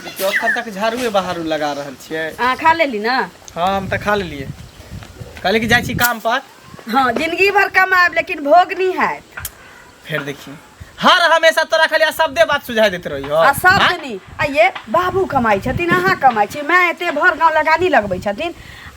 देखियौ अखन तक झाड़ूए बहारू लगा रहल छियै। अहाँ खा लेली ना? हाँ, हम तऽ खा लेलियै। कहली कि जाइ छी काम पर। हाँ, जिंदगी भर कमाएब लेकिन भोग नहीं हैत। फेर देखी हर हमेशा तोरा खाली शब्दे बात सुझाई देते रही हो। आ शब्द नहीं आ ये बाबू कमाई छथिन, अहाँ कमाई छी, माय एते भर गाँव लगानी लगबै छथिन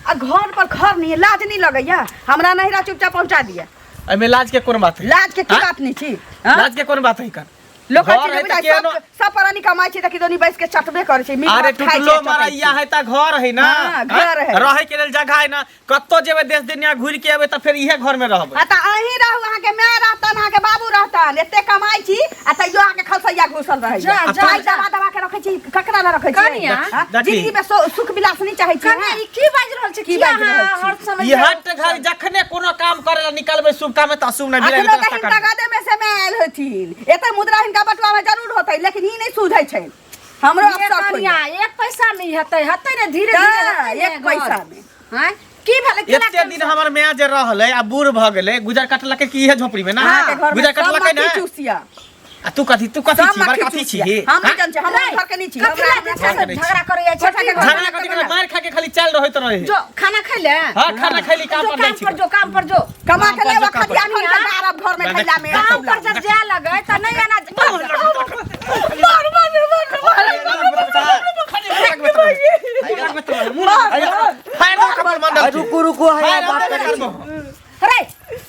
आ घर पर घर नहीं, लाज नहीं लगैया? हमरा नहिरा चुपचाप पहुंचा दिया। एहिमे लाज के कोन बात है? लाज के की हाँ? बात नहीं छी? हाँ? लाज के कोन बात है कर? लोक घर कहै छै है जे तऽ बुझाइ केहनो- सब प्राणी कमाइ छै तऽ किदोनी बैस के चटबे करै छै, मीट अरे भात खाइ छै, टुटलो चटै छै। मरैया है तऽ घर है ना। हाँ, घर है। रहै के लेल जगह है ना। कतौ जेबै देश दुनिया घुरि के एबै तऽ फेर इहे घर में रहबै। आ तऽ अहीं रहू, अहाँके माय रहतन, अहाँके बाबू रहतन। एते कमाइ छी आ तैयो अहाँके खलसैया घुसल रहैया। जा, जा, पाइ जा। दबा दबा के रखै छी, ककरा लए रखै छी? कनिया। हाँ? देखी। जिंदगी में सुख विलास नहीं चाहै छी। कनिया, हाँ? ई की बाजि रहल छी? की की बाजि रहल अहाँ छी? हर समय ई हट घर जखने कोनो काम करे ला निकलबै शुभ काम में तऽ अशुभ नहि मिलै। अखनो तऽ हिनका गदे में से में आयल होथिन। एते मुद्रा हिनका बटुआ में जरूर होतै, लेकिन ई नहीं सुझै छै। हमरो ये अफसोस कनिया, होइया। एक पैसा में हेतै, हेतै ने धीरे धीरे तऽ हेतै ने एक घर। पैसा में। आँय? की भेलै? केना एते दिन हमर माय जे रहलै आ बूढ़ भऽ गेलै, गुजर कटलकै कि इहे झोपड़ी में ना? अहाँके घर में गुजर सब कटलकै मक्खी ना? चूसिया। आ तू कथी, तू कथी सब छी? बड़ मक्खी कथी छी चूसिया। हे? हम नहीं हाँ? जान छी, हम घर के नहीं छी। कथी हमरा लए जे छै से घर के झगड़ा करै जाइ छै? कोठा के घर झगड़ा कथी करे? मार खा के खाली चल रहैत रहे। जो खाना खैले? हाँ, खाना खैली, काम जो पर जाइ काम छी। पर जो, काम पर जो। कमा के काम पर लेवा जो, काम पर। खटिया खन के गारब घर में खैला में। काम पर जब जाए लगे त नहीं आना। मार मार मार मार। रुकू रुकू है बात करै छी। रे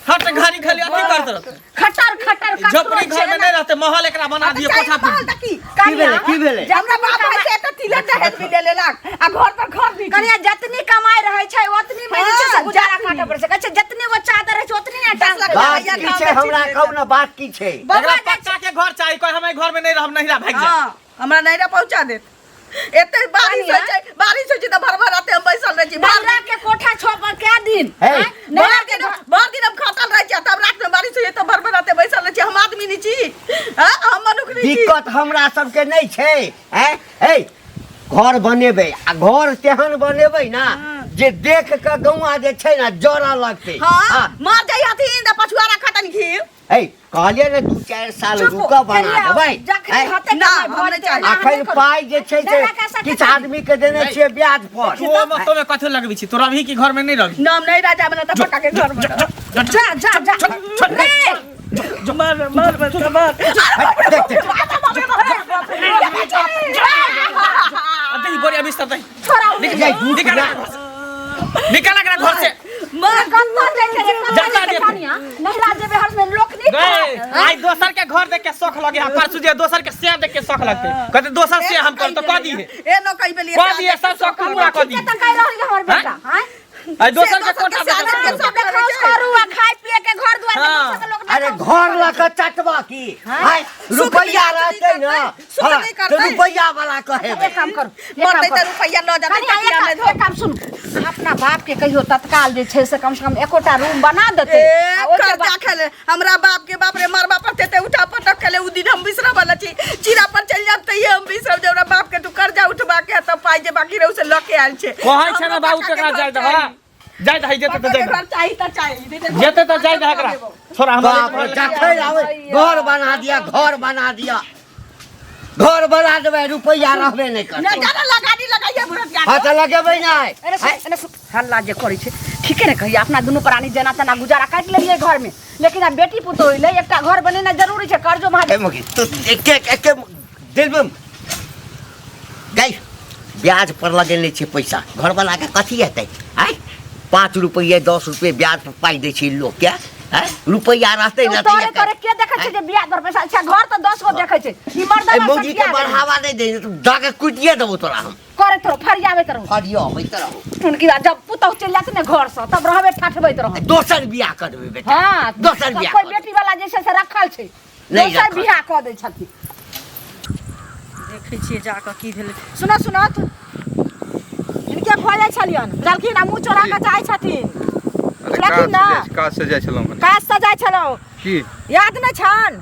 हट घारी खाली अथी करत रहते। खटर खटर झोपड़ी घर में नहीं रहते, महल एकरा बना दियो, कोठा महल देखी। की भेलै, की भेलै? हमरा बाप है से एते तिलक दहेज भी ले लेलक आ घर पर घर भी। कनिया, जतनी कमाई रहै छै ओतनी में जे छै से हाँ, गुजारा जतनी। काटऽ पड़ै छै। कहै छै जतनी गो चादर रहै छै ओतनी ने 10 लाख टांग। बात की छै हमरा कहू ने, बात की छै? बौआ एकरा जाइ पक्का के घर चाही, कोई हम घर में नहीं रहब, नहिरा भागि जाए। हाँ, हमरा नैरा पहुंचा देत। एते बारिश होइ छै, बारिश होइ छै तऽ भर भर राते हम बैसल रहै छी। भर नैहरा के कोठा छो पर कै दिन? हे। आँय? नैहरा भर के दिन, भर दिन हम खटल रहै छी आ तब रात में बारिश होइ छै तऽ भर भर राते बैसल रहै छी। हम आदमी नहि छी? हाँ, हम मनुख नहि छी? दिक्कत हमरा सबके नहि छै। हैं हे, घर बनेबै आ घर तेहन बनेबै ना जे देख के गौआ जे छै ना जरऽ लगतै। हाँ, हाँ। मर जाइ हथिन तऽ पछुआरा खटन घी। हे, कहलियै ने 2-4 साल चुप, रुकऽ, बना कनिया, देबै। जखन हैं? हेतै ना, कमाइ हम भऽ नहि जेतै, चाही। अहाँ अखन नहि करू। पाइ जे छै से नैहरा के आशा किछु केना? आदमी के देने छियै ब्याज पर। तू ओमे तोमे कथी लगबै छी? तोरा भी की घर में नहीं रहबी? नाम नहीं राजा बना तऽ पक्का के घर बना। जा जा जा रे। मार मार मार मार। देख देख। अरे बोरिया बिस्तर दे। छोड़ा। निकल निकल निकल एकरा घर से। मार। कतऽ जाइ छै रे? कतऽ जाता जाइ छै जेतै। कनिया? नैहरा जेबै हर में लोक नहीं नहीं, आई दोसर के घर देख के शौक लगे आ परसू जे दोसर के से देख के शौक लगते, कहते दोसर से हम कर तो कह दी है। ए नो कहि बेलिए। कह दिए, सब शौक पूरा कह दी। तऽ कहि रहल हमर बेटा आँय? आई दोसर के से कोठा दोसर के देख के साधन के शौक सब देखाउस करू आ खाय पिए के घर दुआर के हाँ। दोसर के लोक अरे देखाउस घर लऽ कऽ चटबा की आँय, सुख रुपैआ नहीं रहतै ना, करतै, सुख हाँ, नहीं तऽ करतै। रुपैआ वाला कहेबै। एक काम करू, एक काम मरतै तऽ करू। रुपैआ लऽ जेतै, कनिया, तकिया एक मे एक काम सुनू, अपना बाप के कहियो तत्काल जे छै से कम से कम एकोटा रूम बना देतै। ए, आ ओहिके कर्जा बाद खेले हमरा बाप के, बाप रे, मरबा पर ते उठा पटक खेले उ दिन हम बिसरब वाला छी? चीरा पर चलि जाब तैये हम बिसरब जे हमरा बाप के तू कर्जा उठबा के तब पाइ जे बाकी रहू से लऽ के आयल छै। कहै छै ना हमरा बाबू पक्का तकरा के जाय घर दह, चाही। जाय दही, जेतै तऽ पक्का जाय के घर चाही तऽ चाही, नहि तऽ जेतै तऽ जाय दह एकरा, छोड़ा हमरा। बाप रे, जखन आबै घर बना दिया, घर बना दिया, घर बना देबै, रुपैआ रहबे नहि करतै। नहि जाना लगानी लगाइए बुढ़िया। हाँ तऽ लगेबै नहि। एने सुन, एने सुन, हल्ला जे करै छै ठीके ने कहियै। अपना दुनू प्राणी जेना तेना गुजारा काटि लेलियै घरमे, लेकिन आब बेटी पुतोह एलै, एकटा घर बनेनाइ जरूरी छै। कर्जो महाजन ए मुखी तू एके एके दिलमे गई ब्याज पर लगेने छै पैसा, घर वाला के कथी हेतै? आँय, 5 रुपैआ 10 रुपैआ ब्याज पर पाइ दै छै लोकके। आँय, रुपैआ रहतै ना तोरे तोरे के देखै छै जे ब्याज पर पैसा छै? घर तऽ 10 गो देखै छै ई ए मर्दवा मौगी के बढ़ावा नहि दे, दऽ के कुटिए देबौ तोरा हम। करैत रहो, फरियाबैत रहो। फरियाबैत रहो। टुनकी जब पुतहु चलि जायत ने घर से तब रहबे ठाठबैत रहो। दोसर बियाह करबै बेटा। हाँ, दोसर सब बियाह कोइ करबै। बेटी वाला जे छै से रखल छै, नहि दोसर रखल। बियाह कऽ दै छथिन। देखै छियै जाकऽ की भेलै। सुनऽ सुनऽ, तू हिनके खोजै छलियन, बुझलखिन आ मुँह चोरा कऽ जाइ छथिन। अरे बुझलखिन काज ने? से काज से जाइ छलहुँ कनि। काज से जाइ छलहुँ। की याद नहि छनि?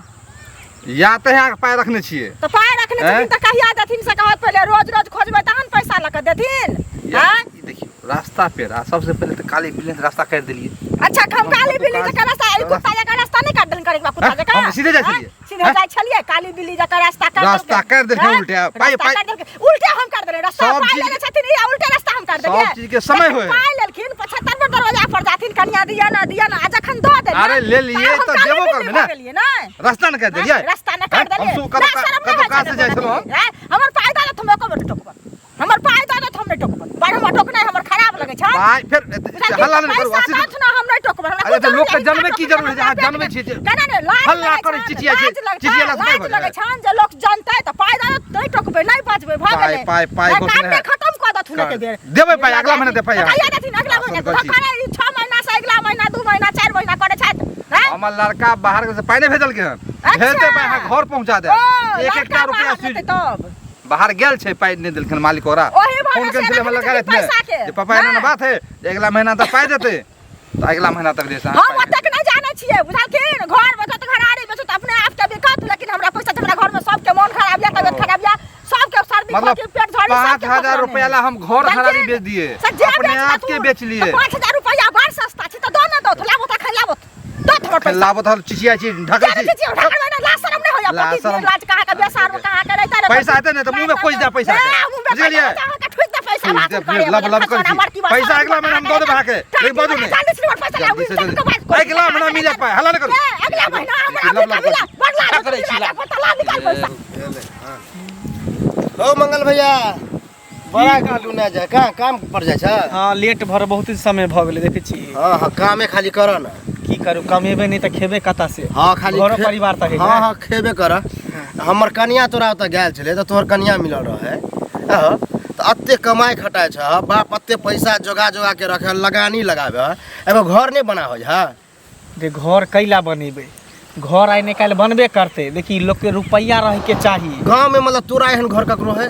या तऽ अहाँके पाइ रखने छियै। तऽ पाइ रखने छथिन आँय? तऽ कहिया देथिन से कहत पहिले। रोज रोज खोजबै तहन पैसा लऽ कऽ देथिन? या आँय? ई देखियौ रास्ता पेड़ आ सबसे पहिले तऽ काली बिल्ली से रास्ता काटि देलियै। अच्छा, हम हम काली कतौ बिल्ली काज- जकाँ रास्ता, ई कुत्ता जकाँ रास्ता नहि काटि देलनि, करिकबा कुत्ता आँय? जकाँ। हम सीधे जाइ आँय? छलियै। सीधे में जाइ छलियै काली बिल्ली जकाँ रास्ता काटि रास्ता काटि देलकै हैं? उल्टे, पाइ- रास्ता पाइ- काटि देलकै। उल्टे हम कर देलियै रास्ता सब पाइ चीज- लेने छथिन ई आ उल्टे रास्ता हम कर देलियै सब चीज के समय जखन होय। पाइ लेलखिन 75 बेर दरवाजा पर जाथिन कनिया दिया ना दिया ना आ जखन दऽ देलियै अरे ले लिए हम तऽ काली देबो बिल्ली करबै भऽ ने। गेलियै ने रास्ता ने काटि देलियै रास्ता न काटि हम देलियै सु कतौ ना, शरम नहि कतौ होइ काज छै से जाइ छलहुँ हम। हैं? हमर पाइ दऽ देत हम एको बेर नहि टोकबै हमर पाइ दऽ देत हम नहि टोकबै बारहमा टोकनाइ हमर खराब लगै छै पाइ फेर हल्ला नहि करू पैसा 80 दऽ ना हम नहि टोकबै हमरा अरे तऽ कुछ लोक के जरूरी जनबै की जरूरी छै? अहाँ हमरा जनबै छियै जे केना नहि लाज हल्ला लगै करै छनि, चिचिया छै, लाज लगै चिचियेला से लाज नहि भऽ लगै जाय। छनि जे लोक जनतै तऽ पाइ दऽ देत नहि टोकबै नहि बजबै भऽ पाइ- गेलै पाइ- पाइ नहि, घोषणा काटे है। खतम कऽ देथुन एके बेर देबै पाइ, अगला महीना देबै पाइ तऽ अहाँके। कहिया देथिन अगला महीना आसन करै छी। करै ई 6 महीना से अगला महीना 2 महीना 4 महीना करै छथि हैं? हमर लड़का बाहर से पाइ नहि भेजलकै हन अच्छा। भेजतै पाइ अहाँ घर पहुँचा ओ, देब एक लड़का एकटा रुपया बाहर स्वीट जेतै तब बाहर गेल छै पाइ नहि देलखिन मालिक ओकरा ओही फोन भरोसे केने छलै हमर रखने लड़का छथिन रातिमे पैसा के। जे पापा एना एना नहि। बात है जे अगला महीना तक पाइ देतै तऽ अगला महीना तक जे छै अहाँ हम पाइ ओतेक नहि जानै छियै बुझलखिन घर बेचत घरारी बेचत अपने आप के बिकत लेकिन हमरा पैसा हमरा घर में सबके मोन खराब या तबियत खराब या सबके सर्दी मतलब खोखी पेट झड़ी 5,000 रुपया ला हम घर घरारी बेच दिए अपने आप के बेच लिए 5000 रुपया बड़ सस्ता छै तऽ दो ना दो लाबो त खै लाबो दो हमर पैसा लाबो तऽ चिचिया छी ढकल जानै छी छी ढकल ना लाज शरम नहि होइया लाज पति शरम। लाज कहाँ के बेसार में कहाँ के रहता रे पैसा हेतै ने तऽ मुँहमे कोसि दे पैसा के। मुँह में बुझलियै? पैसा ठुकि दे पैसा ठुकि दे, फिर लब लब करै छी। पैसा अगला महीना हम दऽ देब अहाँके, लेकिन बाजू नहि। जल्दी से जल्दी। अगिला महीना मिल जायत पाइ, हल्ला नहि करू। अगला महीना हमरा लब लब अभी करै छी। बड़ लाज क्या करै छी ला? ला निकाल पैसा ओ मंगल भैया बड़ा कालू ना जाए कहाँ काम पर जाइ छ हाँ लेट भर बहुत समय भऽ गेलै देखै छी हाँ हाँ कामे खाली कर न की करू कमेबै नहि तऽ खेबै कतऽ से हाँ खाली घरो परिवार तऽ है हाँ हाँ खेबे कर हमर कनिया तोरा ओतऽ गेल छलै तऽ तोहर कनिया मिलल रहे हाँ तऽ एते कमाइ खटाइ छ बाप एते पैसा जोगा जोगा के रखे लगानी लगाबे एगो घर नहि बना होइ है जे घर कैला बनेबै घर आइ निकालि बनबे करतै देखी लोकके रुपैआ रहैके चाही गाँव में मतलब तोरा एहन घर ककरो है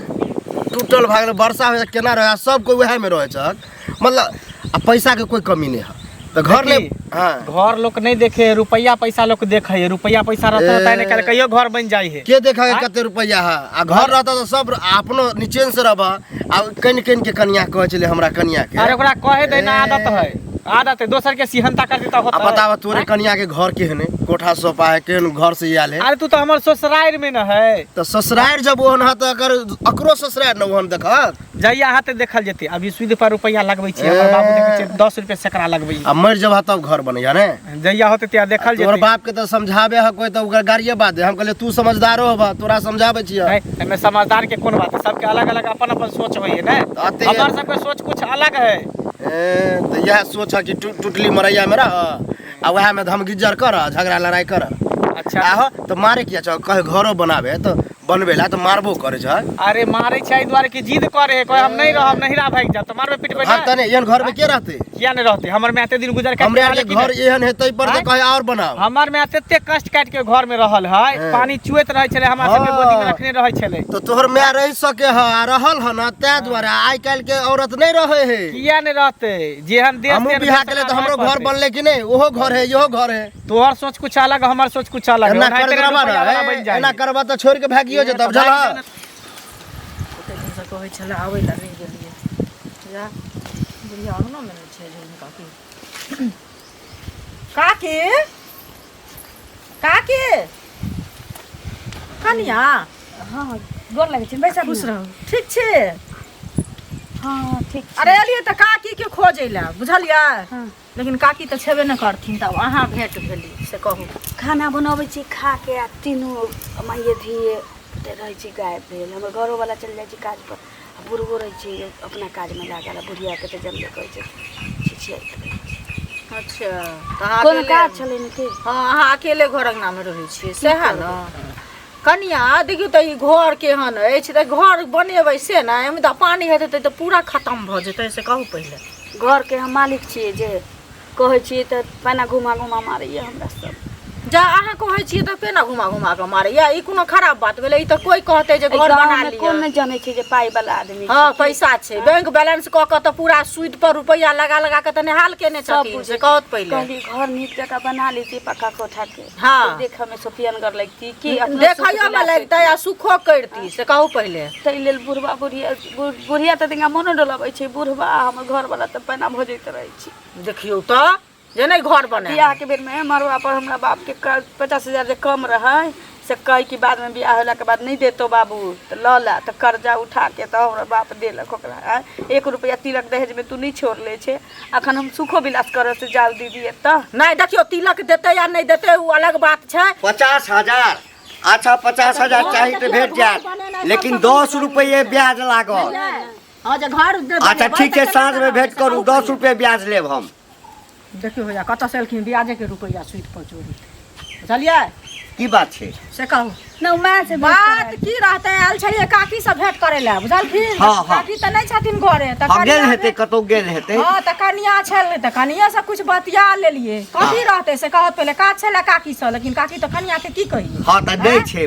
टूटल भागल वर्षा होइ केना रहे सब कोई वएह में रहे छ मतलब आ पैसा के कोई कमी नहीं है तऽ घर नहीं देखी, हाँ घर लोक नहीं देखे है रुपैआ पैसा लोक देखे है रुपैआ पैसा रहता है निकालि कहियो घर बन जाइ है के देखा आँय? कते रुपैआ है आ घर रहता तऽ सब अपनो निचेन से रहब आ कनि कनि के कनिया कहै छलै हमरा कनिया के अरे ओकरा कहे दे ना ए। आदत है आदत है दोसर के सिहनता कर देता आ होता बताब तोरे कनिया के घर केहन है कोठा सोपा है केहन घर से आयल है अरे तू तो हमर ससुरारि में न है तऽ ससुरारि जब ओहन है तऽ अगर अकरो ससुरारि न ओहन देखत जहिया हाथे देखल जेतै अभी सुद पर रुपैआ लगबै छी हमर बाबू देखै छै 10 रुपया सैकड़ा लगबै आ मरि जब तब घर बनैया ने जहिया होतै तहिया देखल तोहर जेतै बाप के तऽ समझाबे है कोई तऽ ओकर गाड़िए बात दे हम कहलियै तू समझदारो होबा तोरा समझाबै छियै है, एहिमे समझदार के कोन बात है सबके अलग अलग अपन अपन सोच होइए ने अते- हमर सबके सोच कुछ अलग है ए, तऽ इएह सोच है कि टुटली मरैया में रह आ वएह में धमगिज्जर कर झगड़ा लड़ाई कर अच्छा आहो तऽ मारे किया छौ कहे घरो बनाबे तऽ बनबे ला तऽ मारबो करे छै अरे मारे छै एहि दुआरे कि जिद करे है कोई हम नहीं रहब नहिरा भागि जाब तऽ मारबे पिटबे भाग ना तऽ नहि एहन घर में के रहते किया नहीं रहते हमर माय एते दिन गुजर के हमरे आर के घर एहन है तै पर तऽ आँय? कहे और बनाओ हमर माय एते कष्ट काटि के घर में रहल है हाँ। पानी चुएत रहै छलै हमरा सबके हाँ। गोदी में रखने रहै छलै तऽ तोहर माय रहि सके है आ रहल है ना तै दुआरे आइ काल्हि के औरत नहि रहे है किया नहीं रहते जेहन देश हमहूँ तेहन बियाह देश केले तऽ रहै हमरो घर पड़तै। बनले कि नहि ओहो घर है इहो घर है तोहर सोच कुछ अलग हमर सोच कुछ अलग है एना ओनाहिते कर देबा रुपैआ वाला ना बनि जाइ एना है। करबा तऽ छोड़ि के भागियो जेतऽ तऽ भागि बुझलह जाउ ने। ओते दिनसँ कहै छलै आबै लए नहि गेलियै जा बुढ़िया अङ्गनामे नहि छै झुमका काकी काकी काकी कनिया हँ गोर लगै छै बैसब खुश ने। रहू ठीक छी हँ ठीक छै। अरे एलियै तऽ काकी के खोजै लए बुझलियै हँ। लेकिन काकी तऽ छेबे नहि करथिन तब अहाँ भेंट भेली से कहू खाना बनबै छी खा के आ तीनू माइए धिए पुते रहै छी गायब भेल हमर घरोवला चलि जाइ छै काज पर आ बुढ़बो रहै छै अपना काजमे लागल आ बुढ़ियाके तऽ जनबे करै छै छिछियाइत रहै छै। अच्छा तऽ अहाँ कोनो अकेले काज छलै ने की हँ अहाँ अकेले घर अङ्गनामे रहै छियै सएह ने कनिया देखियौ तऽ ई घर केहन अछि तऽ घर बनेबै से ने एहिमे तऽ पानि हेतै तऽ पूरा खतम भऽ जेतै से कहू पहिले घरके हम मालिक छियै जे कहै छियै तऽ पैना घुमा घुमा मारैया हमरा सब जा अहाँ कहै छियै तऽ पेना घुमा घुमा कऽ मारैया ई कोनो खराब बात भेलै ई तऽ कोइ कहतै जे एहि घर बना गाँवमे कोन लिअ नहि जनै छै जे पाइ वाला आदमी हँ छै। पैसा छै बैंक बैलेंस कऽ कऽ तऽ पूरा सूद पर रुपैआ लगा लगा कऽ तऽ नेहाल केने सब छथिन बुझै से कहत पहिले कहली घर नीक जकाँ बना लेती पक्का कोठा के हँ। तऽ देखऽ मे सोफियनगर लगती की अपनो सुख देखैयोमे विलास लगतै आ सुखो करती से कहू पहिले ताहि लेल बुढ़बा बुढ़िया बुढ़िया तऽ तनिका मोनो डोलाबै छै बुढ़बा हमर घरवाला तऽ पैना भजैत रहै छै देखियौ तऽ जे नहि घर बने बियाह के बेरमे मड़बा पर हमरा बापके 50,000 जे कम रहै से कही कि बादमे बियाह होलाके बाद नहि देतौ बाबू तऽ लऽ ला, तऽ कर्जा उठा के तऽ हमरा बाप देलक ओकरा। आँय, एक रुपैआ तिलक दहेजमे तू नहि छोड़ले छै। अखन हम सुखो विलास करऽ से जाउ दीदी एतऽ। नहि देखियौ, तिलक देतै या नहि देतै ओ अलग बात छै। 50,000, अच्छा 50,000 चाही तऽ भेट जायत, लेकिन 10 रुपैए ब्याज लागत। हँ, जे घर अच्छा ठीक छै, साँझमे भेंट करू, 10 रुपए ब्याज लेब हम। देखियौ भैया कतऽ से एलखिन, ब्याजे के रुपैआ सूद पर जोड़ी, बुझलियै? की बात छै से कहू न माय से बात की रहतै। आयल छलियै काकी से भेंट करै लए, बुझलखिन? हँ, हँ। काकी तऽ नहि छथिन घरे तऽ हम गेल कनिया हेतै, कतहु गेल हेतै। हँ, तऽ कनिया छल तऽ कनिया से कुछ बतिया लेलियै। कथी रहतै से कहत, पहिले काज छलै काकी से, लेकिन काकी तऽ कनिया के की कहियै। हँ, तऽ नहि छै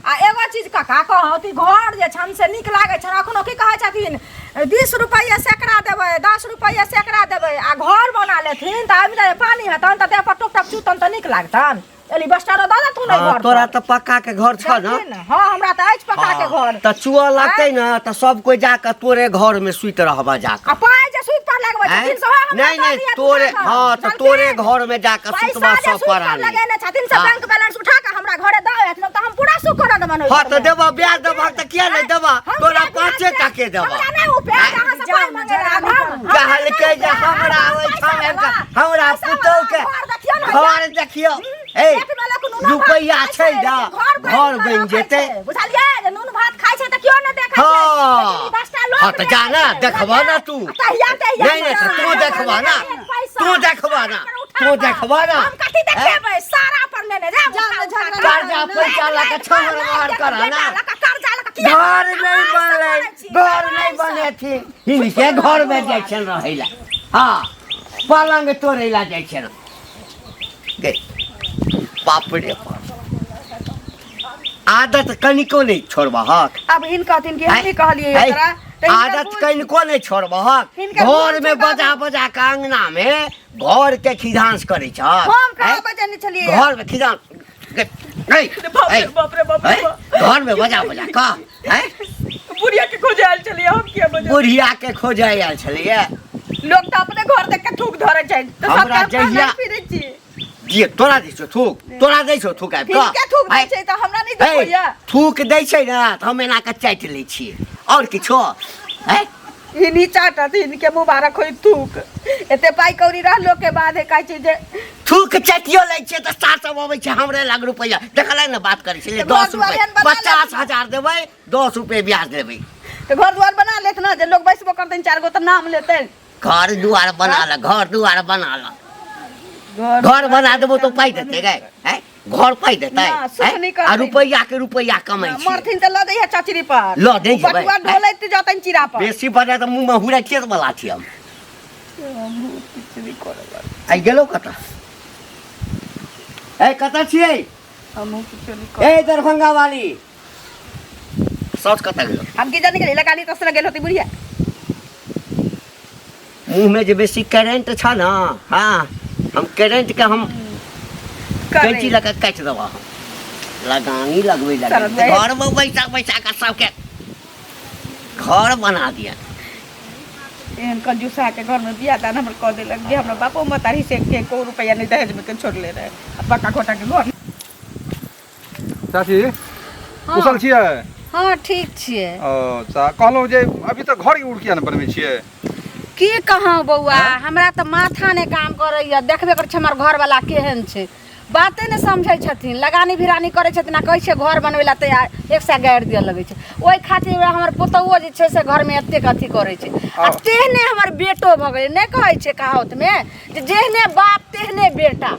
आ एगो चीज काका कहत, ई घर जे छनि से नीक लागै छनि। अखनो की कहै छथिन, 20 रुपैआ सैकड़ा देबै, 10 रुपैआ सैकड़ा देबै, आ घर बना लेथिन तऽ आबि जाय पानी हेतनि तऽ देह पर टोप टप चूतन तऽ नीक लागतनि। एलिबस्टरो दऽ देथुन एहि हँ, घर तोरा पर। तऽ पक्का के घर छ ने? देलखिन? हँ, हमरा तऽ अछि पक्का के घर। तऽ चुअ लगतै ने तऽ सब कोइ जाकऽ तोरे घर में सुति रहबा जाकऽ। आ पाइ जे सूद पर लगबै आँय? छथिन सेहो हमरा नहीं दऽ नहीं दिअ तोरे उठा कऽ। हाँ, तऽ बुझलखिन? तोरे घर में जाकऽ सुतबा पैसा जे सब सूद पर प्राणी। लगेने छथिन से हाँ। बैंक बैलेंस उठा कऽ हमरा घरे दऽ एथिन तऽ हम पूरा सुख करऽ देबनि ओहि हाँ, तऽ घरमे। देबऽ ब्याज देबऽ तऽ किया नहि देबऽ? हम तोरा किया 5 ब्याज टके देबऽ। हमरा नहि ओ ब्याज अहाँ से पाइ मंगे लए आब हम। हमरा कहलकै जे हमरा ओहिठाम आबि कऽ हमरा पुतहु के घर देखियौ ने। घर देखियौ, ए पेटमे लोक नूनो भात रुपैआ खाइ छै लेकिन ने घर घर बनि बनि जेतै। बुझलियै जे नून भात खाइ छै तऽ केओ नहि देखै छै, हाँ। लेकिन ई 10टा लोक हाँ, तऽ जा ने, देखै छै, देखबह ने बुझलियै? तू। आ तहिया तहिया नहीं, नहीं, तऽ तू देखबह ने, पैसा। तू देखबह ने, तू देखबह ने। हम कथी देखेबै? सारा पर लेने जायब उठा उठा कऽ। कर्जा पैसा लऽ कऽ छहर बाहर करऽ ने। बेटा लऽ कऽ, कर्जा लऽ कऽ किया? घर नहीं कमाइ सँ बनलै, करै छी, घर नहीं कमाइ सँ। बनेथिन, हिनके घर में जाइ छनि रहै लए। हाँ, पलंग तोड़ै लए जाइ छनि। गे बाप रे बाप, आदत कनिको नहि छोड़बहक। आब हिन कहथिन कि हम ही कहलियै है? एकरा तऽ हिनकर आदत भूल कनिको नहि छोड़बहक। हिनकर भूल घर में छै बाबू। बजा बजा के अंगना में घर के खिधांस करै छह। हम कहाँ हैं? बजेने छलियै? घर में खिधांस गे, नहीं, बाप रे है, बाप रे बाप रे है? बाप। घर में बजा बजा कऽ हैं? बुढ़िया के खोजे आयल छलियै हम, किया बजे? बुढ़िया के खोजे आयल छलैया। लोग तऽ अपने घर देख के थूक धरे छै तऽ हमरा सबके हम जहिया- कहाँ फिरै छी। दिए तोरा दै छौ थूक, तोरा दै छौ थूक आबि कऽ। हिनके थूक दै हैं? छै तऽ हमरा नहि हे, देखैया। थूक दै छै ने तऽ हम एना कऽ चाटि लै छियै आओर किछो हैं? हिनी चाटत, हिनके मुबारक होई थूक। एते पाइ कौड़ी रहलो के बाद कहै छै जे थूक चाटियो लै छियै तऽ सास सब अबै छै हमरे लग रुपैआ देखलै ने बात करै छलै। तऽ घर 10 दुआर रुपैआ एहन बना 50,000 देबै, 10 रुपए ब्याज लेबै। तऽ घर दुआर बना लेत ने जे लोग बैसबो करतनि चारि गो तऽ नाम लेतनि। घर दुआर बना ल, घर दुआर बना ल, घर बना देबो तो पाइ देतै गे? हैं? घर पाइ देतै? ना, सुख हैं? नहि करतै। आ रुपैआ के रुपैआ कमाइ छियै। मरथिन तऽ लऽ दैहे चचरी पर। लऽ दै जेबै। बटुआ ढोलैत जतनि चीरा पर। बेसी बजा तऽ मुँहमे हुरै खेत वाला छी हम। आइ गेलौ कतऽ? ए कतऽ छियै? हमहूँ किछो नहि करब। ए दरभंगा वाली साउस कतऽ गेलौ? हम की जानी गेली, लगाली तसरा गेल होती बुढ़िया। मुँहमे जे बेसी करेंट छ ने, हाँ, हम करेंट के हम कैंची लऽ कऽ काटि देबऽ। हम लगानी लगबै लए सरद भाई। घरमे बैसा बैसा कऽ सबके घर बना दिअ। एहन कंजूसा के घर में बियाह दान हमर कऽ देलक जे हमरा बापो महतारी से एको रुपैआ नहि दहेज में के छोड़ले रहे आ पक्का कोटा के घर। चाची, कुशल छियै? हँ, ठीक छियै। ओ चा कहलहुँ जे अभी तऽ घर उर किया ने बनबै छियै? की कहूँ बौआ, हमरा तऽ माथा नहि काम करैया। देखबे करै छी हमर घरवाला केहन छै, बाते नहि समझै छथिन। लगानी भिरानी करै छथिन आ कहै छियै घर बनबै लए तऽ एक सए गारि दिअ लगै छै। ओहि खातिर हमर पुतहुओ जे छै से घरमे एतेक अथी करै छै आ तेहने हमर बेटो भऽ गेलै। नहि कहै छै कहावतमे जे जेहने बाप तेहने बेटा?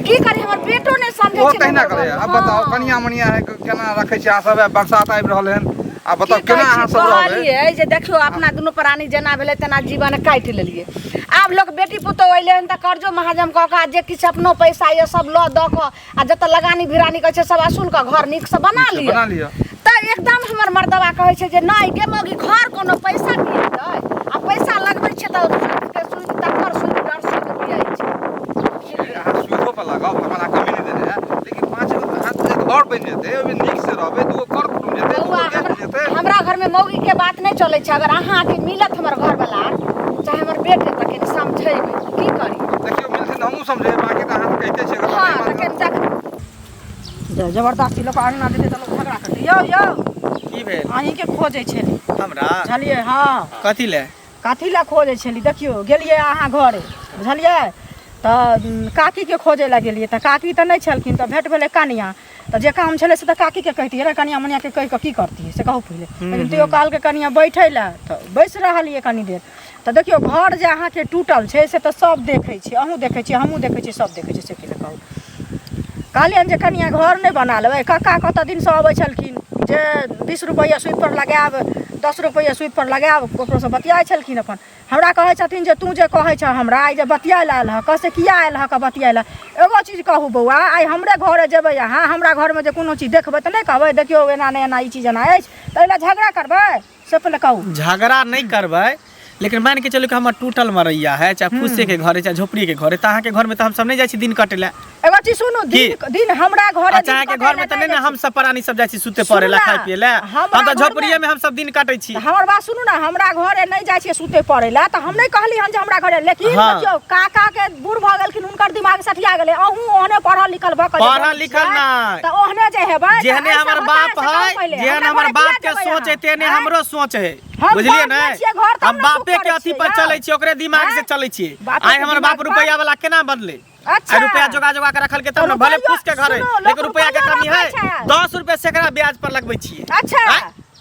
की करी, हमर बेटो नहि समझै ओ छै। तहिना हमर करैया। घर। आब बताउ, हँ। कनिया मनिया है केना रखै छी अहाँ सब? बरसात आबि रहल हन, आ बताउ की केना कहै अहाँ छी, सब रहबै? कहलियै जे देखियौ, अपना दुनू प्राणी जेना भेलै तेना जीवन काटि लेलियै। आब लोक बेटी पुतोह अयलै हन तऽ कर्जो महाजन कऽ कऽ आ जे किछु अपनो पैसा यऽ सब लऽ दऽ कऽ आ जतऽ लगानी भिरानी करै छै सब असूल कऽ घर नीकसँ बना नीकसँ लिअ। बना लिअ। तऽ एकदम हमर मर्दबा कहै छै जे नहि गे मौगी, घर कोनो पैसा दिएतै? आ पैसा लगबै छै तऽ सूदके सूद, तकर सूद डर सूद दियै छै। अहाँ सुइधो पर लगाउ, भगवान अहाँ कमी नहि देने है, लेकिन 5 गो अहाँ जे घर बनि जेतै ओहिमे नीक से रहबै, दूगो कर कुटुम जेतै, दूगो बौआ, गेस्ट हमरा जेतै। हमरा घरमे मौगीके बात नहि चलै छै। अगर अहाँके मिलत हमर घरवला चाहे हमर बेटे तऽ कनि समझेबै, की करी। देखियौ, मिलथिन तऽ हमहूँ समझेबै, बाकी तऽ अहाँ तऽ कहिते छियै अगर हँ, नहि तऽ मानत। कनि देख। जबरदस्ती लोक अङ्गना जेतै तऽ लोक झगड़ा करतै। यौ यौ, की भेल? अहीँके खोजै छली। हमरा? बुझलियै? हँ। कथी ले? कथी लए खोजै छली? देखियौ, गेलियै अहाँ घरे, बुझलियै? तऽ काकीके खोजै लए गेलियै तऽ काकी तऽ नहि छलखिन, तऽ भेट भेलै कनिआँ। तऽ जे काम छलै से तऽ काकीके कहितियै ने, कनिआँ मनिआँके कहि कऽ की करतियै से कहू पहिले। लेकिन तैयो कहलकै कनिआँ बैठै लए, तऽ बैसि रहलियै कनि देर। तऽ देखियौ, घर जे अहाँके टूटल छै से तऽ सब देखै छै, अहूँ देखै छियै, हमहूँ देखै छियै, सब देखै छै। से की कहू, कहलियनि जे कनिआँ घर नहि बना लेबै? कक्का कतऽ दिनसँ अबै छलखिन जे 20 रुपैआ सूदिपर लगायब, 10 रुपैआ सूदिपर लगायब, ककरोसँ बतियाइ छलखिन। अपन हमरा कहै छथिन जे तू जे कहै छह हमरा आइ जे बतियाइ लए आयल हक, से किया आयल हक बतियाइ लए? एगो चीज कहू बौआ, आइ हमरे घरे जेबै अहाँ, हमरा घरमे जे कोनो चीज देखबै तऽ नहि कहबै देखियौ एना नहि एना ई चीज एना अछि, तऽ एहि लए झगड़ा करबै? से पहिले कहू। झगड़ा नहि करबै, लेकिन मान के चलू कि हमर टूटल मरैया है, चाहे फूसे के घर है, चाहे झोपड़ी के घर है, तऽ अहाँके घर में तऽ हमसब नहि जाइ छी दिन कटे लए। एगो चीज सुनू, दिन दिन हमरा घरे अच्छा, अहाँके घर में तऽ नहि ने हम सब प्राणी सब जाइ छी सुते पड़े ला, खाय पिए ला? हम तऽ झोपड़िए में हम सब दिन काटै छी। हमर बात सुनू ने, हमरा घरे नहि जाइ छियै सुते पड़े ला तऽ हम नहि कहली हन जे हमरा घरे, लेकिन देखियौ काका के बूढ़ भऽ गेलखिन, हुनकर दिमाग सठिया गेलै। अहूँ ओहने पढ़ल लिखल भऽ कऽ पढ़ल लिखल नहि तऽ ओहने जे हेबै, जेहने हमर बाप है, जेहन हमर बाप के सोच है तेहने हमरो सोच है, बुझलियै ने? हम बापे के अथी पर चलै छियै, ओकरे दिमाग से चलै छियै। आइ हमर बाप रुपैआ वाला केना बदले? अच्छा, रुपया जोगा जोगा के रखल के तब ने, भले फूस के घर है लेकिन रुपया के कमी है। 10 रुपया सैकड़ा ब्याज पर लगबै छियै। अच्छा,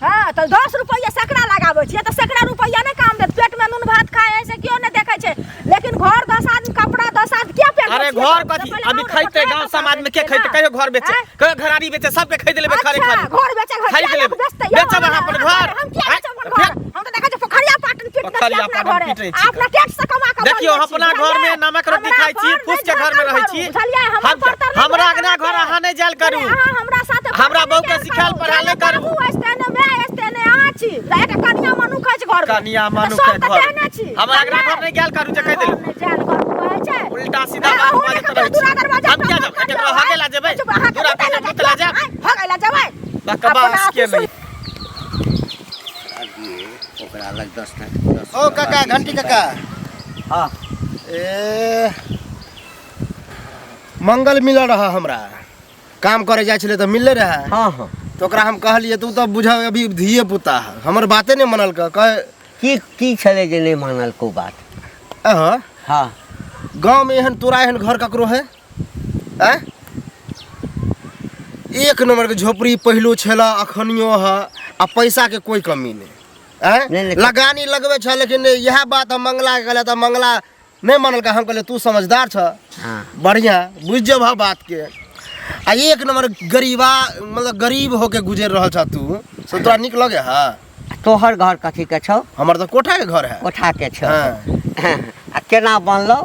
हाँ, तऽ 10 रुपया सैकड़ा लगाबै छियै तऽ सैकड़ा रुपया नहि काम देत। पेट में नून भात खाए है से केओ नहि देखै छै, लेकिन घर 10 आदमी, कपड़ा 10 आदमी किया पहिरबै? अरे घर कथी अभी खैते? गांव समाज में के खैते? कहियो घर बेचे, कहियो घरारी बेचे, सबके खरीद लेबै खरे खरे। घर बेचे? खरीद लेबै, बेचब अहाँ अपन घर? हम किया बेचब अपन घर? हम तऽ देखै छियै पोखरिया पाटन पीट दै छियै अपना घरे, अपना टेट से कमा कऽ। देखियौ, अपना घर में नमक रोटी खाइ छी, फूस के घर में रहै छी। हमरा अगना घर अहाँ नहि जायल करू। हमरा साथे हमरा बहू के सिखायल पढ़ायल नहि करू। बाबू अछि तेने, माय अछि तेने, अहाँ छी, एकटा कनिया मनुख अछि घर में। कनिया मनुख है घर, हमरा अगना घर नहि गेल करू जे कहि देलू। नहि जायल करू कहै छै, उल्टा सीधा बात बाजैत रहै छी। हम किया जाब? केकरो हगे ला जेबै? दूरा पे मुतला जाब, हगे ला जेबै? बकवास के नहि। ओकरा लग 10 10। ओ काका, घंटी काका। हाँ। ए मंगल मिलल रहा हमरा, काम करे जाइ छलै तऽ मिलले रहे। हाँ हाँ। तऽ ओकरा हम कहलियै, तू तऽ बुझ अभी धिये पुता है, हमर बाते नहि मनलक कहे। की की छलै जे नहि मानलको बात? अहाँ हाँ, गाँवमे एहन तोरा एहन घर ककरो है? आँय, एक नंबर के झोपड़ी पहिलो छला, अखनियो है, आ पैसा के कोई कमी नहीं। आँय, नहि। लगानी लगबै छ, लेकिन इएह बात हम मंगला के कहलियै तऽ मंगला नहि मानलकै। हम कहलियै तू समझदार छ, बढ़िया बुझि जेबह बात के। आ एक नंबर गरीबा, मतलब गरीब होके गुजरि रहल छ तू, से तोरा नीक लगे है? तोहर घर कथी के छौ? हमर तऽ कोठा के घर है। कोठा के छौ? हाँ। आ केना बनलो?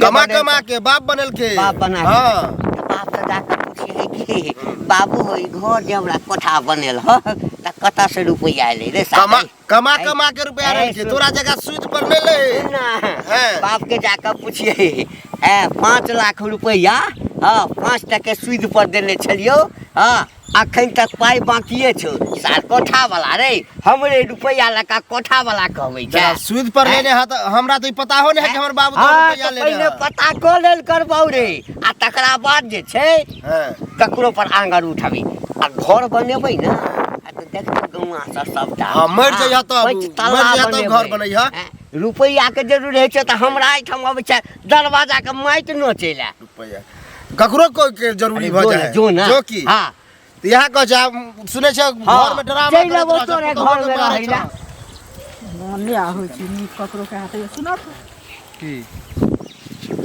कमा कमा के बाप बनेलके। बाप बना के? हाँ। तऽ बाप से जाके पुछिहे कि बाबू हो, ई घर जे हमरा कोठा बनेल ह तऽ कतऽ से रुपैआ एलै रे साले? कमा कमा कमा के रुपया ऐ, रहै, तोरा जगह सूद पर नहि ले। ना। हैं। बाप के जाकर पूछिए, ए 5 लाख रुपैआ, हाँ, 5 टके सूद पर देने छलियौ, हाँ, अखन तक पाइ बाकिए छौ। सार कोठा वाला रे, हमरे रुपैआ लगा कोठा वाला कहबै छै। जरा सूद पर लेने है तऽ हमरा तऽ ई पता हो नहि है कि हमर बाबू हाँ, रुपया तऽ लेने पहिने है। पता कऽ लेल करबौ रे, आ तकरा बाद जे छै हैं। ककरो पर आंगर उठाबी। आ घर बनेबै ने आ तऽ देखबै गौआँ सब सबटा। हाँ, मरि जइहऽ तब, पाँच मरि तल्ला जइहऽ तब बनेबै। घर बनैहऽ। हैं, रुपैआ के जरूर होइ छै तऽ हमरा एहिठाम अबै छै दरवाजा के माटि नोचै लए। रुपया ककरो कोई के जरूरी भऽ जो जाइ ने, जो ने। जो की हाँ। तऽ इएह कहै छै, आब सुनै छै हाँ। घर में ड्रामा चलि करैत अबौ रहै छै, तोरे पुतोहु घर के में मारै रहै लए। छौ। नहि होइ छै नीक ककरो के हाथ सुनत की?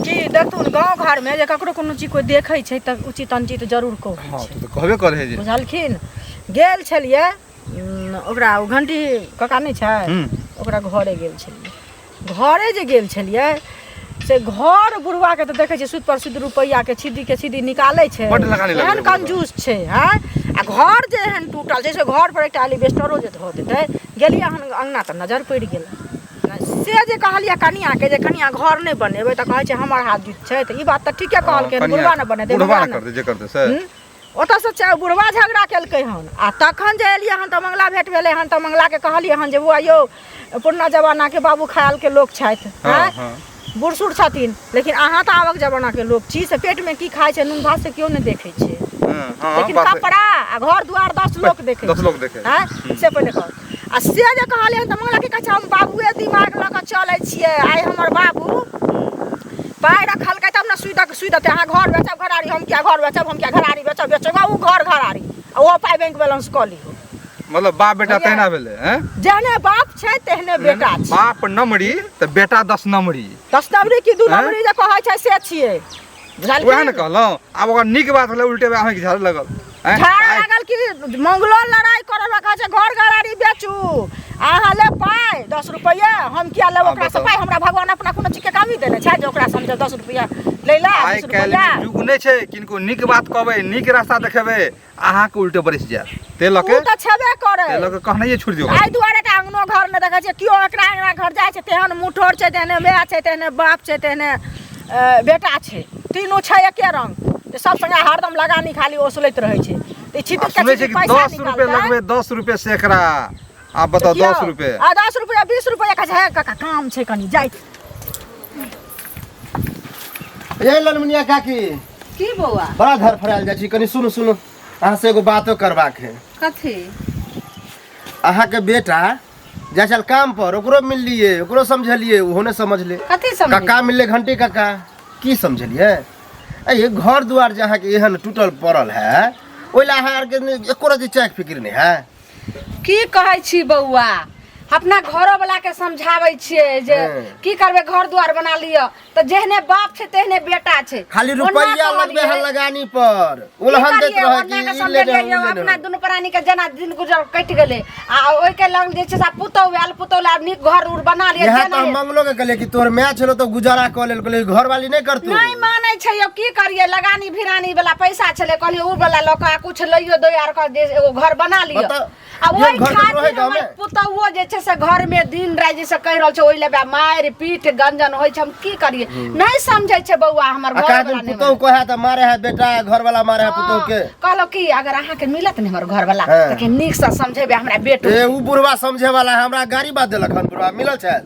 की देखथुन, गाँव घरमे जे ककरो कोनो चीज कोइ देखै छै तऽ उचित अनुचित जरूर कहै हाँ छै। तू तऽ कहबे करे है जे। बुझलखिन? गेल छलियै ओकरा ओ घंटी काका नहि छै, ओकरा घरे गेल छलियै। घरे जे गेल छलियै से घर बुढ़वाके तऽ देखै छियै सूद पर सूद रुपैआके छिद्दी के छिद्दी निकालै छै। बड्ड लगानी लगै एहन छै। कंजूस छै। हँ, आ घर जे एहन टूटल छै से घर पर एकटा एलिबेस्टरो जे धऽ देतै। गेलियै हन अङ्गना तऽ नजर पड़ि गेल। से जे कहलियै कनिआँके जे कनिआँ घर नहि बनेबै, तऽ कहै छै हमर हाथ जुत छै। तऽ ई बात तऽ ठीके कहलकै हन, बुढ़वा ने बनेतै, बुढ़वा बुढ़वा ने ने करतै जे करतै से। ओतऽसँ बुढ़वा झगड़ा केलकै हन। आ तखन जे एलियै हन तऽ मंगला भेट भेलै हन, तऽ मंगलाके कहलियै हन जे बौआ यौ, पुरना जमानाके बाबू ख्यालके लोक छथि, हाँ, आँय, हाँ। बूढ़ सूढ़ छथिन, लेकिन अहाँ तऽ आबक जमानाके लोक छी, से पेटमे की खाइ छै नून भात से केओ नहि देखै छै। हाँ, हाँ, लेकिन बात है। कपड़ा आ घर दुआर 10 लोग देखे 10 लोग देखे। हैं से पहिले कहू आ से जे कहलियै तऽ मंगला की कहै छै हम बाबुए दिमाग लऽ कऽ चलै छियै आइ हमर बाबू पाइ रखलकै तब ने सुइ दऽ सुइ देतै अहाँ घर बेचब घरारी हम किया घर बेचब हम किया घरारी बेचब बेचब ओ घर घरारी आ ओ पाइ बैंक बैलेंस कऽ लियौ मतलब बाप बेटा बुझलियै? तहिना भेलै हैं जेहने बाप छै तेहने बेटा छै बाप नमरी तऽ बेटा 10 नमरी 10 नमरी की 2 हैं? नमरी जे कहै छै से छियै बुझलखिन वएह ने कहलहुँ आब ओकर नीक बात भेलै उल्टे अहाँके झाड़े लगल आँय? झाड़ा आइ- लागल कि मंगलो लड़ाई करऽ लगल छै घर घरारी बेचू अहाँ ले पाइ 10 रुपैआ हम किया लेब हाँ, ओकरा से बताउ। पाइ हमरा भगवान अपना कोनो चीजके कमी देने छै जे ओकरा समझ 10 रुपैआ लै ला आइ 20 काल्हि रुपैआ युग नहि छै किनको नीक बात कहबै नीक रास्ता देखेबै अहाँके उल्टे बरसि जायत ते लऽ ओ के तऽ छेबे करै ते लऽ के कहनाइए छोड़ि दियौ एहि दुआरे तऽ अङ्गनो घर नहि देखै छियै केओ एकरा अङ्गना घर जाइ छै तेहन मुठोर छै तेहने माय छै तेहने बाप छै तेहने बेटा छै तीनू छै एके रंग तऽ सब संगे हरदम लगानी खाली ओसलैत रहै छै तऽ ई आ छितिर सुनै छै के कि पैसा 10 रुपए निकालतै लगबै 10 रुपए सैकड़ा आब बताउ देखियौ, 10 रुपए आ 10 रुपया 20 रुपया कहै छै हे काका काम छै कनि जाइ ये ललमुनिया काकी की बौआ बड़ा धरफड़ायल जाइ छी कनि सुनू सुनू अहाँ से एगो बातो करबाक है कथी अहाँके बेटा जाइ छल काम पर ओकरो मिललिए ओकरो समझलिए ओहो नहि समझले कथी समझ काका मिलले घंटी काका की समझलिए ए घर दुआर जे अहाँके एहन टूटल पड़ल है ओहि लए अहाँ आरके एको रत्ती चाक फिक्र नहि है की कहै छी बौआ अपना घरो वाला के समझाबै छियै जे हँ। की करबै घर दुआर बना लिअ तऽ जेहने बाप छै तेहने बेटा छै खाली ओना रुपैया कहलियै, लगबे है लगानी पर की उलहन दैत करियै, रहे ओना कि के ई ले समझेलियै ले यौ, उ ले अपना ले दुनू प्राणी के जेना दिन गुजर कटि गेलै आ ओहिके लग जे छै से आब पुतहु आयल पुतहु लए आब नीक घर उर बना लिअ इएह जेना तऽ हम मंगलो के कहलियै कि तोहर माय छलो तऽ गुजारा कऽ लेल कहलियै घरवाली नहि करतौ नहि मानै छै यौ की करियै लगानी भिरानी वाला पैसा छलै कहलियै उ वाला लऽ कऽ आ कुछ लइयो दो आर कऽ जे एगो घर बना लिअ बताउ, आ जे ओहि घर ककरो है खातिर हमर गाँवमे? पुतहुओ जे छै से घरमे दिन राति जे से कहि रहल छै ओहि लए बा मारि पीट गंजन होइ छै हम की करियै नहि समझै छै बौआ हमर आ घर का वाला दिन नहि पुतहु कहे तऽ मारे है बेटा घरवाला मारे है पुतहु के कहलहुँ की अगर अहाँके मिलत ने हमर घर वाला हाँ। तऽ के नीकसँ समझेबै हमरा बेटो ए उ बुढ़वा समझे वाला है हमरा गाड़ी बात देलक हन बुढ़वा मिलल छल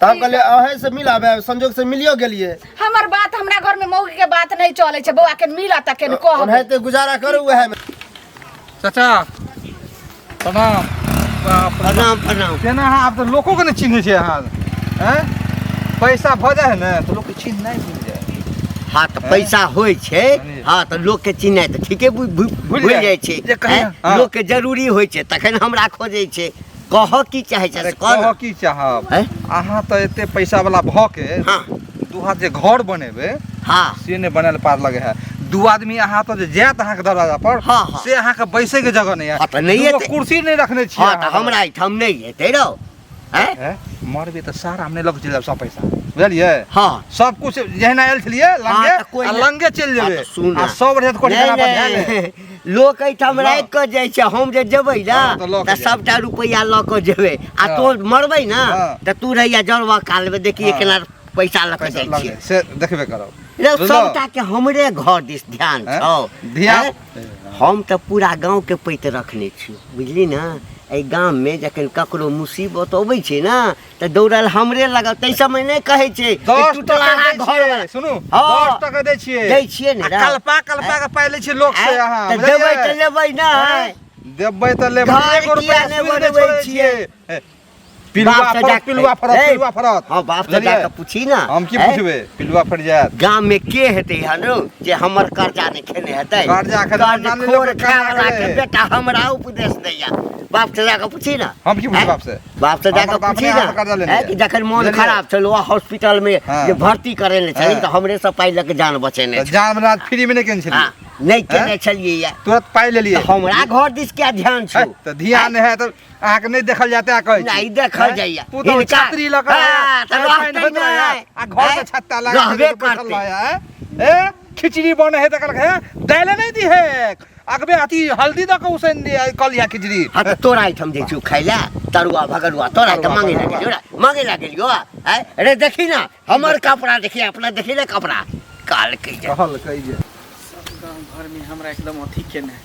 तऽ हम कहलियै अहें से मिलाबे संजोग से मिलियो गेलियै हमर बात हमरा घर में मौगी के बात नहीं चले छै बौआ के मिलत के कहब ओनाहिते गुजारा करू उएह में चाचा प्रणाम बाप रे। प्रणाम प्रणाम तेना अहाँ आब तऽ लोको के नहि चिन्है छै अहाँ आँय पैसा भऽ जाइ है ने तऽ लोकके चिन्हनाइ भूलि जाइ हाँ तऽ पैसा होइ छै हाँ तऽ लोकके चिन्हनाइ तऽ ठीके भूलि जाइ छै जे कहिया, आँय? हाँ। लोकके जरूरी होइ छै तखन हमरा खोजै छै कहऽ की चाहै छै अरे से कह कहऽ ने। की चाहब आँय? अहाँ तऽ एते पैसा वाला भऽ के हाँ दू हाथ जे घर बनेबै हाँ से नहि बनायल पार लगे है दू आदमी अहाँ तऽ जे जायत अहाँके दरवाजा पर हाँ, हाँ। से अहाँके बैसै के जगह नहि है हाँ, तऽ नहि दूगो एतै। कुर्सी नहि रखने छियै हाँ तऽ अहाँ। हमरा एहिठाम नहि हेतै रौ आँय? हैं? मरबै तऽ सारा हम नहि लऽ के चलि जायब सब पैसा बुझलियै हाँ सब कुछ जहिना आयल छलियै लंगे हाँ, तऽ कोइ आ नहि। लंगे चलि हाँ, जेबै तऽ सुन आ सब रहत कोठी नहि, पर ध्यान नहि, नहि। लोक एहिठाम लऽ। राखि कऽ जाइ छै हम जे जेबै ने हाँ, तऽ लऽ के तऽ जेबै। सभटा रुपैआ लऽ कऽ जेबै आ हाँ। तोर मरबै ने हाँ। तऽ तू रहिया जरबा कालमे देखिए हाँ। केना पैसा लऽ कऽ पैसा जाइ लऽ छियै के, से देखबे करब रे बुझलहो? सभटा के हमरे घर दिस ध्यान हैं? छौ ध्यान हैं? हम तऽ पूरा गाँवके पैत रखने छी बुझली ने एहि गाममे जखन ककरो मुसीबत अबै छै ने तऽ दौड़ल हमरे लगल ताहि समय नहि कहै छै कि दस टूटल टका अहाँ दै घर छियै वाला सुनू हाँ। 10 टका दै छियै दै छियै ने आ रे। कल्पा कल्पा के पाइ लै छियै लोक से आँय? अहाँ तऽ बुझलियै? देबै तऽ लेबै ने आँय? देबै तऽ लेबै घर एगो किया रुपैआ नहि सूद नहि बनबै छोड़ै छियै? छियै पिलुआ बाप से फड़त जा- पिलुआ फड़त ए, पिलुआ फड़त हाँ बाप से बुझलियै? जाके पूछी ना हम की हैं? पूछबै पिलुआ फड़ि जायत गाम में के हेतै हन रौ जे हमर कर्जा नहि खेने हेतै कर्जा खेने कर्ज नानी खोर लोक खाय कर्जा वाला के खेने। बेटा हमरा उपदेश दैया बाप से जाके पूछी ना हम की पूछबै हैं? बाप से बाप से हमर जाके बाप पूछी नहि ना अहाँसँ कर्जा लेने हैं, यऽ। कि जखन मोन बुझलियै? खराब छल ओ हॉस्पिटल में हाँ। जे भर्ती करेने छली हाँ। तऽ हमरे से पाइ लऽ के जान बचेने तऽ छल जान बना फ्री में नहि केने छलियै हाँ, नहि केने हैं? छलियै या तुरंत पाइ लेलियै तऽ हमरा घर दिस क्या ध्यान छौ है, तऽ ध्यान नहि है तऽ अहाँके नहि देखल जाय तें कहै छी नहि देखल हैं? जाइए। पुतहु हिनका- छतरी लऽ कऽ हाँ, तऽ आयल, रहतै पानि होइत रहै, नहि। आ घर के हैं? छत्ता लगा के रहबे बैठल करतै। रहै, हैं? ए खिचड़ी बनै है तऽ कहलक हे दालि नहि दी है अगबे अथी हल्दी दऽ कऽ उसैन दिया कऽ लिहा खिचड़ी हाँ तऽ तोरा एहिठाम जाइ छियौ खाइ लए तरुआ भगरुआ तोरा एहिठाम तरुआ, मांगे लए भगरुआ। गेलियौ रे मांगे लए गेलियौ आँय रे देखी ना हमर कपड़ा देखी अपना देखी ने कपड़ा कहलकै जे कहलकै जे सब गाँव घरमे हमरा एकदम अथी केने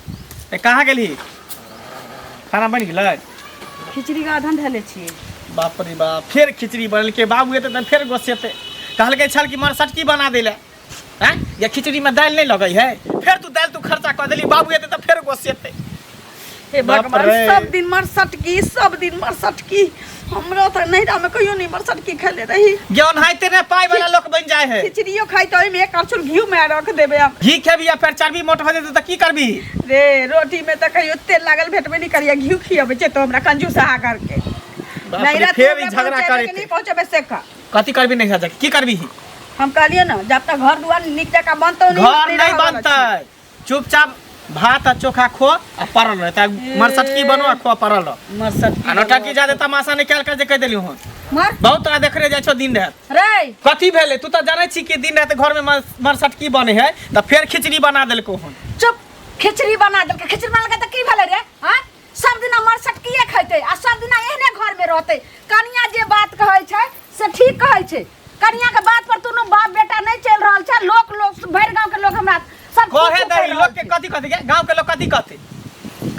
ए कहाँ गेलही खाना बनि गेलै खिचड़ी के अधन धले छियै बाप रे बाप फेर खिचड़ी बनेलकै बाबू एतै तऽ फेर गोस्सेतै कहलकै छल कि मर सटकी बना दै लए आँय या खिचड़ीमे दालि नहि लगै है फेर तू दालि तू खर्चा कऽ देली बाबू एतै तऽ फेर गोसेतै हे बाप भगवान रे। सब दिन मरसटकी सब दिन मरसटकी हमरो तऽ नैहरा में कहियो नहीं मरसटकी खेले रही ज्ञान हाइते ने पाइ वाला लोक बनि जाइ है खिचड़ियो खाइ तऽ ओहिमे एक करछुल घी में रख देबै हम घी खेबी आ फेर चर्बी मोट भऽ जेतै तऽ की करबी रे रोटी में तऽ कहियो तेल लागल भेटबे नहीं करिया घी खियबै छै तो हमरा कंजूस हा करके बाप रे, नैहरा फेर ई झगड़ा करते नहीं करैत पहुंचेबै से खा कथी करबी नहीं जाके की करबी हम कहलियै ना जब तक घर दुआर नीक जकाँ बनतौ नहीं घर नहीं बनतै चुपचाप भात आ चोखा खो आ पड़ल रह तऽ मरसटकी बनो आ खो पड़ल रह मरसटकी आ नौटंकी जादे तमाशा नहीं कयल कर जे कहि देली हन मर बहुत तोरा देखने जाइ छौ दिन राति रे कथी भेलै तू तऽ जानै छी कि दिन राति घरमे मरसटकी बनै है तऽ फेर खिचड़ी बना देलकौ हन चुप खिचड़ी बना देलकै खिचड़ी बना देलकै तऽ की भेलै रे आँय सब दिना मरसटकिए खैतै आ सब दिना एहने घरमे रहतै कनिया जे बात कहै छै से ठीक कहै छै कनिया के बात पर दुनू बाप बेटा नहि चलि रहल छै लोक लोक भरि गाँव के लोक हमरा सब कहे कुछ दही कहि रहल लोक के छै। कथी कथी के गांव के लोग कथी कहते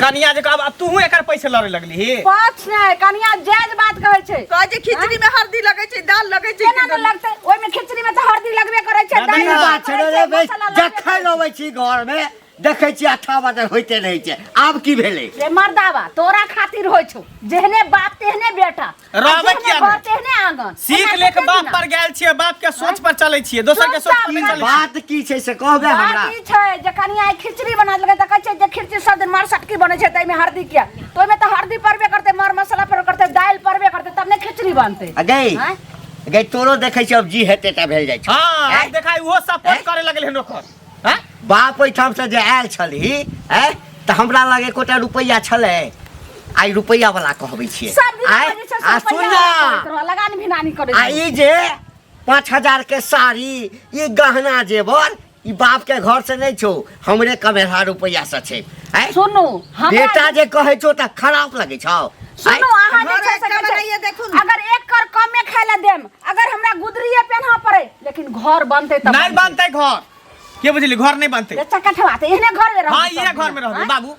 कनिया जे कहब तूहू एकर पैसे लड़े लगली ही पक्ष नहि कनिया जायज बात कहै छै कहै छै खिचड़ी में हल्दी लगै छै दाल लगै छै केना नहि लगतै ओहिमे खिचड़ी में तऽ हरदी लगबे करै छै दादी, दालि की लगबे बात छै करै रे छै, बे मसाला लगबे जखन अबै छी घरमे देखै छी अठा बजर होइते रहै छै आब की भेलै रे मर्दाबा तोरा खातिर होइ छौ जेहने बाप तेहने बेटा रहबै जेहने किया घर नहि? तेहने आंगन सीख एना लेके कते बाप दिना? पर गेल छियै बाप के सोच पर चलै छियै दोसर के सोच पर नहि चलै छियै बात की छै से कहबै हमरा बात ई छै जे कनिया आइ खिचड़ी बना देलकै तऽ कहै छै जे खिचड़ी सब दिन मर सटकी बनै छै ताहिमे हरदी किया तऽ ओहिमे तऽ हरदी पड़बे करतै मर मसाला पड़बे करतै दालि पड़बे करतै तब ने खिचड़ी बनतै आ गई आँय? गई तोरो देखै छी अब जी हेते टा भेल जाइ छै हां आँय? आइ देखा उहो सपोर्ट करे लगल हन ओकर हैं बाप ओहिठाम से जे आयल छलही आँय तऽ हमरा लग एकोटा रुपैआ छलै आइ रुपैआ वाला कहबै छियै सब दिन आँय? जे छै से आ सुन रुपैआ ना करैत रहऽ, लगान भिनानी करैत आ रहऽ। ई जे 5000 के साड़ी ई गहना जेवर ई बाप के घर से नहीं छौ हमरे कमेलहा रुपैआ से छै आँय? सुनू हमरा बेटा जे कहै छौ तऽ खराब लगै छौ सुनू अहाँ जे घर छै से एकटा कहै छै, बनाइए देखू ने। अगर एक कर कमे खाय ला देम अगर हमरा गुदरिये पेन्हऽ पड़े लेकिन घर बनतै तब नहीं बनतै घर के बुझली घर नहीं बनतै बच्चा कठवा तऽ एहने घर में रहबै हाँ सब इहे घर में दिना, रहबै आँय? बाबू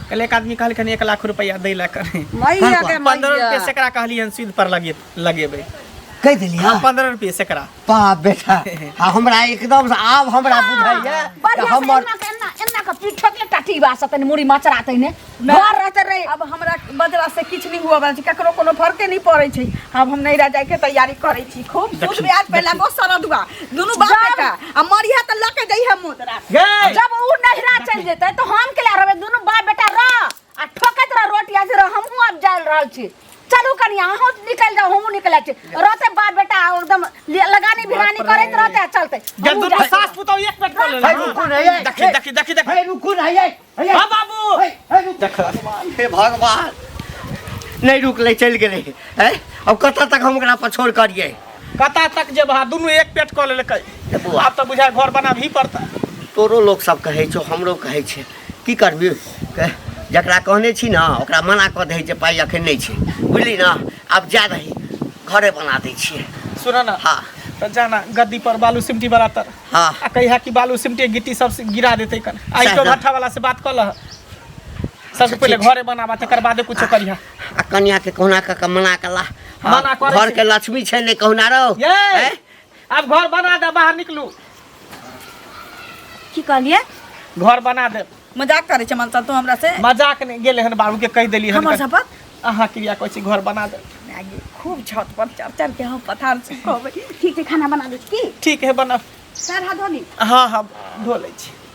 कल एक आदमी कहलखिन 1 लाख रुपया दै ला कने मैया के 15 मैया रुपये सेकरा कहलियन सूद पर लगे लगेबै कहि देली हाँ 15 रुपये सेकरा बाप बेटा हाँ हमरा एकदम से आब हमरा बुझाइया बढ़िया से हमर एना के एना एना के पीठ ठोकले टाटी बा से तनी मुड़ी मचरातै ने घर रहते रहे अब हमरा बजरा से किछु नहीं हुआ वाला छै ककरो कोनो फर्के नहीं पड़ै छै अब हम नैहरा जाय के तैयारी करै छी खूब सूद ब्याज पे लागो सरदुआ दुनू बाप बेटा आ मरिहा तऽ लऽ के जइहे मोदरा गे जब उ नैहरा चलि जेतै तऽ हम केला रहबै दुनू बाप बेटा रह आ ठोकैत रह रोटी आज रह हमहूँ आब जायल रहल छी चलू कनिया अहूँ निकलि जाउ हमहूँ निकलि जाइ छी रहतै बाप बेटा एकदम लगानी भिरानी करैत रहतै आ चलतै जब हमहूँ दुनू जाइ छी। सास पुतोह एक पेट कर हे रुकू ने ये देखी देखी देखी देखी हे रुकू ने ये हाँ बाबू हे हे रुकू देख हे भगवान नहीं रुकलै चलि गेलै हैं अब कतऽ तक हम ओकरा पछोड़ करियै कता तक जे बा दुनू एक पेट कऽ लेलकै बौआ। आब तऽ बुझाय घर बनाबही पड़तै तोरो लोक सब कहै छौ हमरो कहै छै की करबी जकरा कहने छी ने ओकरा मना कऽ दही जे पाइ अखन नहि छै बुझली ने आब जा दही घरे बना दै छियै सुन ना हाँ तऽ जाना गद्दी पर बालू सिमटी वाला तर हाँ आ कहिया कि बालू सिमटी गिट्टी सब से गिरा देतै कन आ सएह ईटो ने। भट्ठा वाला से बात कऽ लह सबसे पहिले घरे बनाबा तकर बादे कुछो करिहा आ कनिया के कहुना कऽ के मना कऽ ला हाँ, मना करै घर छै। के लक्ष्मी छै ने कहुना रहो ये हैं? आब घर बना दे बाहर निकलू की कहलिए घर बना दे मजाक करै छै मनसा तू हमरा से मजाक नहि गेलै हन बाबू के कहि देली हन हमर शपथ अहाँ क्रिया कहै छी घर बना दे माय खूब छत पर चढ़ चढ़ के हम पथार सुखबै ठीक छै खाना बना दै छी की ठीक है बना पैर हाथ धोली हाँ हाँ धो लै छी